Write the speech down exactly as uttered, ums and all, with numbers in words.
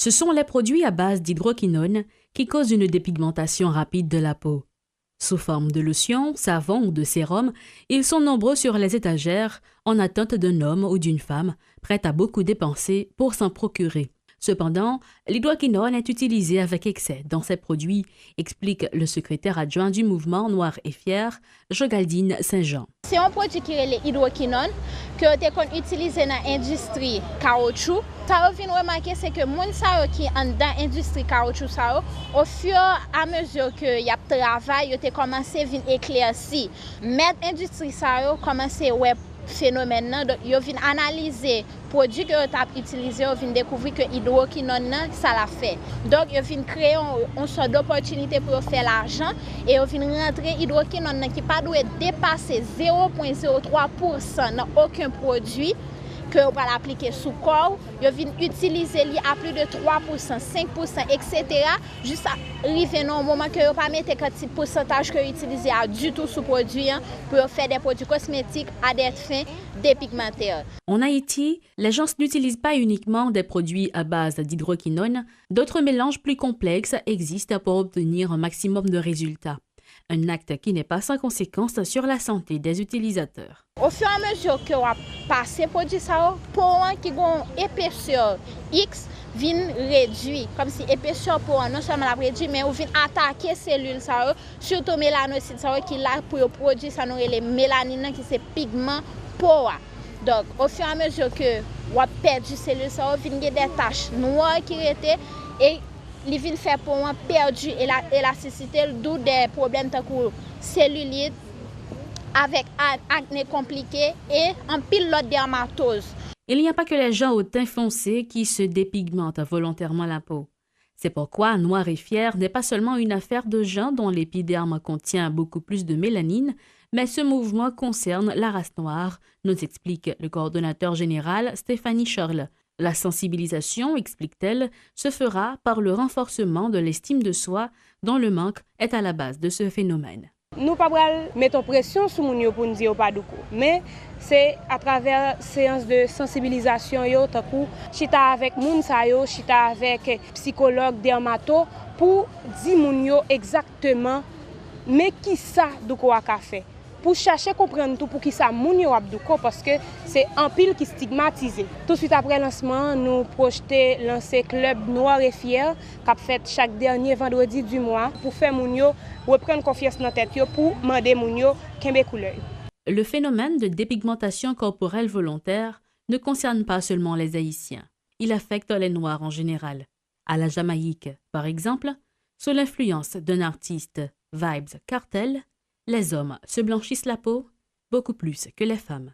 Ce sont les produits à base d'hydroquinone qui causent une dépigmentation rapide de la peau. Sous forme de lotion, savon ou de sérum, ils sont nombreux sur les étagères en attente d'un homme ou d'une femme prête à beaucoup dépenser pour s'en procurer. Cependant, l'hydroquinone est utilisée avec excès dans ces produits, explique le secrétaire adjoint du mouvement Noir et Fier, Jogaldine Saint-Jean. Se yon pwodui ki rele idwokinòn, ke yo te konn itilize nan endistri kawotchou. Sa yo vin remake, se ke moun sa yo ki anndan endistri kawotchou sa yo, ofiramezi ke y ap travay, yo te kòmanse vin eklèsi. Mèt endistri sa yo kòmanse wè fenomèn nan, donk yo vin analize pwodui ke yo t ap itilize, yo vin dekouvri ke idwokinòn nan, sa l ap fè. Donk, yo vin kreye yon, yon sòt dopòtinite pou yo fè lajan, e yo vin rantre idwokinòn nan ki pa dwe depase zewo pwen zewo twa pousan nan okenn pwodui ke yo pral aplike sou kò w. Yo vin itilize li a plis de twa pousan, senk pousan, etsetera, jis a rive nan yon moman ke yo pa mete kanti pousantaj ke yo itilize a ditou sou pwodui an pou yo fè de pwodui kosmetik a de fen dépigmentaires. En Haïti, les gens n'utilisent pas uniquement des produits à base d'hydroquinone, d'autres mélanges plus complexes existent pour obtenir un maximum de résultats. Un acte qui n'est pas sans conséquence sur la santé des utilisateurs. Ofiramezi ke w ap pase pwodui sa yo, po an ki gen yon epesè X vin redui. Kòmsi epesè po an, non sèlman l ap redui, men ou vin atake selil sa yo, sitou melanosit sa yo ki la pou yo pwodui sa nou rele melanin nan, ki se pigman po a. Donk, ofiramezi ke w ap pèdi selil sa yo, vin gen de tach nwa ki rete, e li vin fè po an pèdi ela-, elastisite l, dou de pwoblèm tankou selilit, avèk a-, akne konplike e anpil lòt dèmatoz. Il n'y a pas que les gens au teint foncé qui se dépigmentent volontairement la peau. C'est pourquoi Noir et Fier n'est pas seulement une affaire de gens dont l'épiderme contient beaucoup plus de mélanine, mais ce mouvement concerne la race noire, nous explique le coordonnateur général Stéphanie Charles. La sensibilisation, explique-t-elle, se fera par le renforcement de l'estime de soi dont le manque est à la base de ce phénomène. Nou pa pral met yon presyon sou moun yo pou n di yo pa douko, men se atravè seyans de sansibilizasyon yo, tankou chita avèk moun sa yo, chita avèk sikològ, dèmato, pou di moun yo egzakteman men kisa douko a ka fè. Pou chache konprann tou poukisa moun yo ap douko, paske se anpil ki stigmatize. Touswit apre lansman an, nou pwojte lanse Club Noir et Fier, k ap fèt chak dènye vandredi di mwa, pou fè moun yo reprann konfyans nan tèt yo, pou mande moun yo kenbe koulè yo. Le phénomène de dépigmentation corporelle volontaire ne concerne pas seulement les Haïtiens. Il affecte les Noirs en général. À la Jamaïque, par exemple, sous l'influence d'un artiste Vybz Kartel, les hommes se blanchissent la peau beaucoup plus que les femmes.